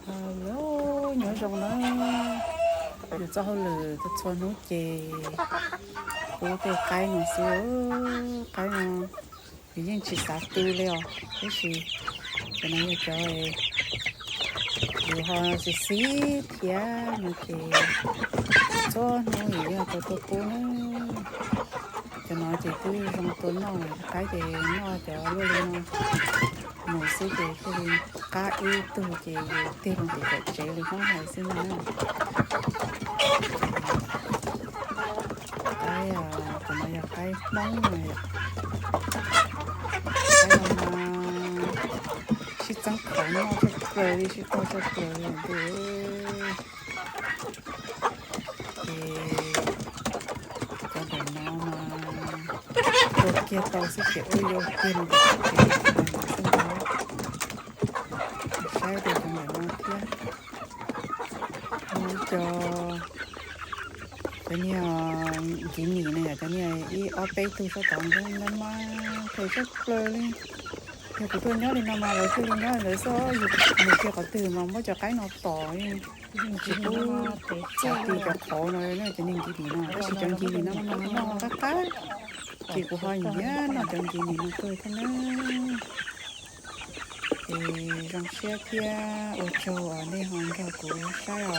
Hello, nyob zoo na. Yus txoj hauj lwm txhua hnub ces pub tej qaib no xwb. Qaib no yus yeej tsis xav tu li os, tab sis cov no yog cov yus ho xis xis thiab no ces txhua hnub yus yeej tau tuaj pub na. Cov no ces twb zoo tua noj, qaib ces noj cov luaj li no mus xwb ces thiaj li qab ib tug ces yus tig loo tim kawm tsev li Hmoob hais xwb ntag na. Qaib, cov no yog qaib Hmoob no. Qaib no mas sib txeeb qhov noj tshaj plaws li, sib tog tshaj plaws li ntu. Ces cov ntawm no mas tua kiag tau xwb ces ua yau kiag no ces cov ntawm no xwb ntag. Saib tus cov ntawm no thiab. Muaj ib co, cov niag nkiv nim no yom, cov niag ib ob peb tug sab tod nab mab phem tshaj plaws li. Yog kuv tuaj nyob li no mas lawv thiaj li nyob li ntawd xwb, yus mus kiag qhov twg mas muab cov qaib no tom, tsis pub txav ti cov qhauv no, cov niag nkiv nim no, tab sis cov nkiv nim no mas noj qab qab, ces kuv ho nyiam noj cov nkiv nim no kawg thiab na. Ces zoo siab thiab ua tsaug uas nej ho nrog kuv saib os.